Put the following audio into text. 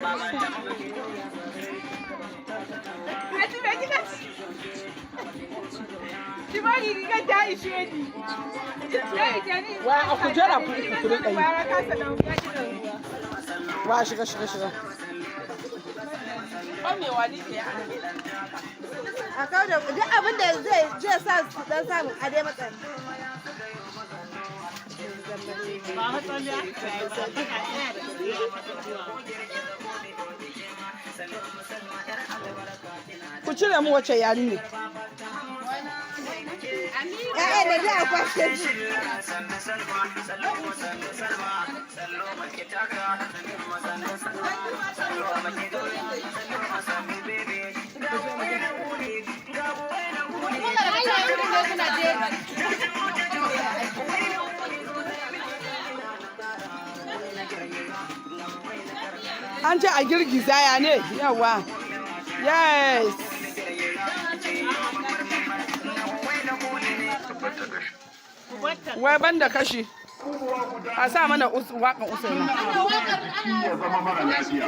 Ati me kika ci? Ki bari rigar ta ishe ni. Ta ishe ni. Wa a kujera ku riƙa yi. Bara kasa ɗauka ki da ruwa. Wa shiga, shiga, shiga. A kawo da duk abin da zai sa su dan samu a dai matsa. Ku cire mu wace yarinya. Ƴaƴan da za a kwashe su. An ce a girgiza ya ne? Yawa. Yes. Wai ban da kashi. A sa mana waƙan Usaina. Ya zama mara lafiya.